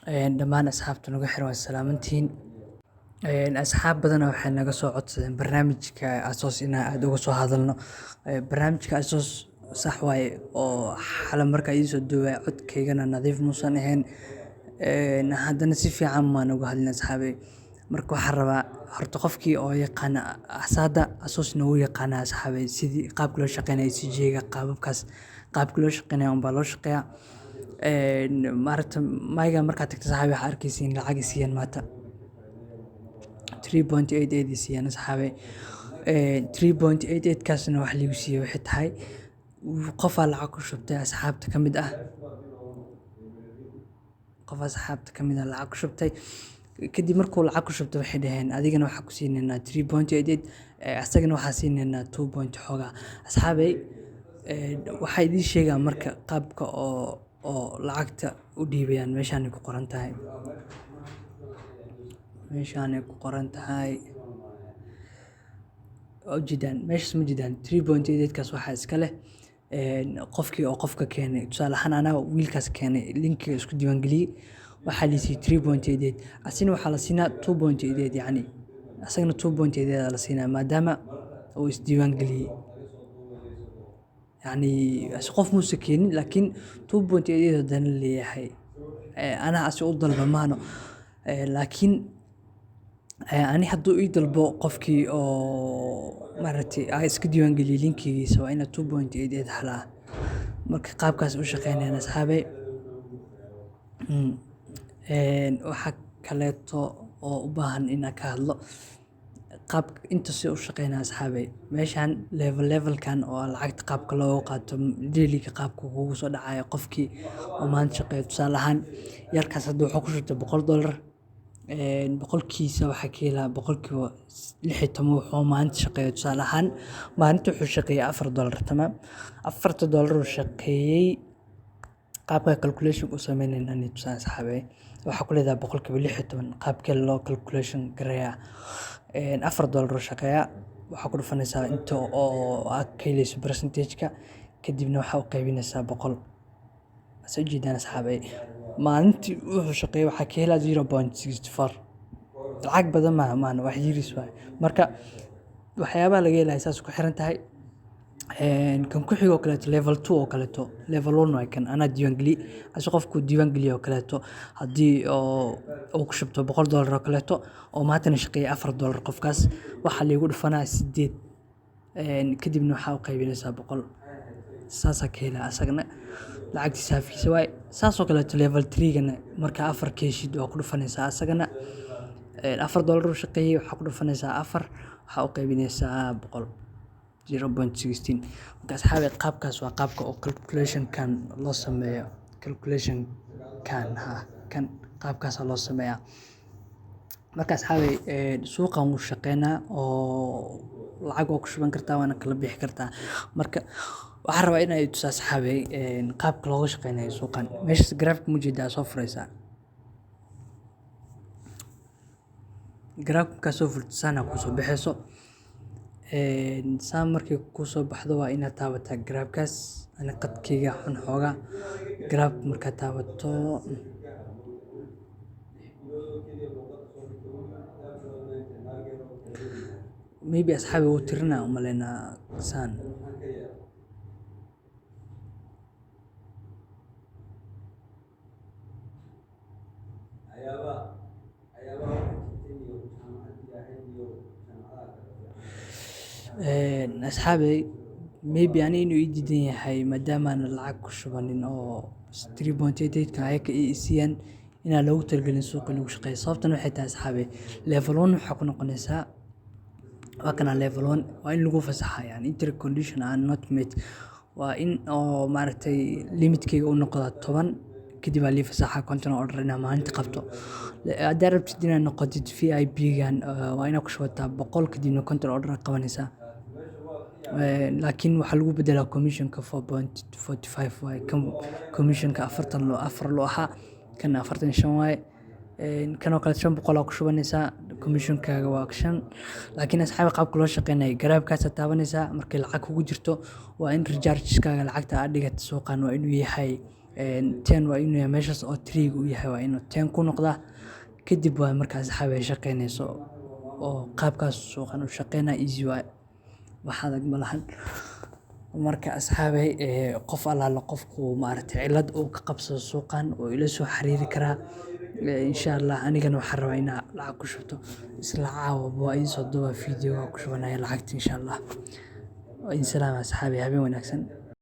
Dhammaan asxaabta nagu xiran waa salaamantihiin. Asxaab badan waxay naga soo codsadeen barnaamijka Asos inaan aad uga soo hadalno. Barnaamijka Asos sax waaye oo xalay markaa idiin soo duubay codkaygana nadiif muusan ahayn. Haddana si fiican maan uga hadlin asxaabey. Marka waxaan rabaa horta qofkii oo yaqaana asaada Asosna wuu yaqaanaa asxaabey, sidii qaabka loo shaqeynaya CJ-ga, qaababkaas qaabka loo shaqeynaya unbaa loo shaqeeyaa. Maaragta mayga markaad tagto saxaabi, waxaa arkaysiin lacag i siiyeen maanta 3.88 i siiyeen asxaabey. 3.88 kaasna wax liigu siiyey waxay tahay qofaa lacag ku shubtay asxaabta ka mid ah, qof asxaabta ka mid ah lacag ku shubtay. Kadib markuu lacag ku shubtay, waxay dhaheen adigana waxaa ku siinaynaa 3.88, asagana waxaa siinaynaa 2 point xoogaa. Asxaabey, waxaa idiin sheegaa marka qaabka oo lacagta u dhiibayaan meeshaan ku qoran tahay, meeshaan ku qoran tahay waa ujeedaan, meeshas ma jeedaan? 3.88 kaas waxaa iska leh qofkii oo qofka keenay. Tusaale ahaan anaa wiilkaas keenay, linkiga isku diiwaangeliyey, waxaa la siiyey 3.88, asina waxaa la siinaa 2.88, yacni asagana 2.88 la siinaa maadaama uu isdiiwaangeliyey. Yacni qof muusa keenin, laakiin 2.88 haddana leeyahay anaa asi u dalba maano. Laakiin ani hadduu ii dalbo qofkii oo maaragtay aan iska diiwaangeliyey linkigiisa, waa inaa 2.88 helaa. Marka qaabkaas u shaqeynayaan asxaabey. Waxaa kaleeto oo u baahan inaan ka hadlo qaab inta si u shaqeynaya asxaabey. Meeshaan level levelkan oo lacagta qaabka looga qaato daily-ga, qaabka kugu soo dhacayo qofkii oo maanta shaqeeyo. Tusaale ahaan yarkaas hadda wuxuu ku shubtay $100, boqolkiisa waxaa ka helaa 16% wuxuu maanta shaqeeyo. Tusaale ahaan maalinta wuxuu shaqeeyey $4, tamaam. 4-ta dollar uu shaqeeyey, qaabka calculation u sameynayna ni tusaa asxaabey. Waxaa ku leedahay 16% qaabkee loo calculation gareeyaa? $4 uu shaqeeyaa, waxaa ku dhufanaysaa inta oo aad ka helayso percentage-ka, kadibna waxaa u qaybinaysaa 100. Soo jeedaan asxaabey, maalintii wuxuu shaqeeyey waxaa ka helaa 0.64. Lacag badan maaha, maana wax yariis waaye. Marka waxyaabaha laga helaya saas ku xiran tahay. Kan ku xigo oo kaleeto level 2 oo kaleeto, level 1 waay kan anaa diiwaangeliyey. Ase qofku diiwaangeliyo oo kaleeto, haddii oo uu ku shubto $100 oo kaleeto oo maantana shaqeeyey $4, qofkaas waxaa liigu dhufanaa 8, kadibna waxaa u qaybinaysaa 100, saasaa ka helaa asagana lacagtiisa hafiisa waaye. Saasoo kaleeto level 3-gana markaa 4 ka heshid waa ku dhufanaysaa asagana. $4 uu shaqeeyey, waxaa ku dhufanaysaa 4, waxaa u qaybinaysaa 100, 0.16. Marka asxaabi, qaabkaas waa qaabka oo calculation-kan loo sameeyo. Calculation-kan ha kan qaabkaasaa loo sameeyaa. Marka asxaabi, suuqan wuu shaqeynaa oo lacag waa ku shuban kartaa waana kala bixi kartaa. Marka waxaan rabaa inaan tuso asxaabi qaabka looga shaqeynayo suuqan. Meeshas graph ma jeedaa? Soo furaysaa graph, markaa soo furto saana kusoo baxayso. Saan markay kusoo baxdo waa inaad taabataa graph-kaas. Ani qadkayga xun xoogaa. Graph markaad taabato, maybe asxaabi wuu tirinaa umaleynaa saan. Asxaabey, maybe ani inuu ii diidan yahay maadaama aan lacag ku shubanin oo 3.88 ka ayaka ii siiyaan inaan loogu talagelin suuqa in lagu shaqeeyo. Sababtan waxay tahay asxaabey, level 1 waxaa ku noqonaysaa, waa kana level 1, waa in lagu fasaxa, yani entry condition are not met. Waa in oo maaragtay limitkeyga uu noqdaa 10, kadib aa lii fasaxa 50 order inaa maalinta qabto. Haddaa rabtid inaad noqotid VIP-gan, waa inaad ku shubataa 100, kadibna 50 order aad qabanaysaa. Laakiin waxaa lagu bedelaa commissionka 4.45 waaye. Kan commissionka 40 loo 4 loo ahaa, kan 45 waaye. Kan oo kale 500 aa ku shubanaysaa, commissionkaaga waa 5. Laakiin asxaabi, qaabka loo shaqeynayo graph-kaasaa taabanaysaa. Markay lacag kugu jirto waa in recharge-kaaga lacagta aad dhigato suuqan waa inuu yahay 10 waa inuu yahay meeshaas oo 3 u yahay, waa inuu 10 ku noqdaa. Kadib waa markaa, asxaabi, ay shaqeynayso oo qaabkaas suuqan u shaqeynaya. Easy waaye, wax adag ma lahan. Marka, asxaabey, qof allaale qofku maaragtay cilad uu ka qabsado suuqan oo ila soo xiriiri karaa, insha Allah. Anigana waxaan rabaa inaa lacag ku shubto isla caawa. Waa idiin soo duubaa video waa ku shubanaya lacagta, insha Allah. Waa idin salaama, asxaabi, habeen wanaagsan.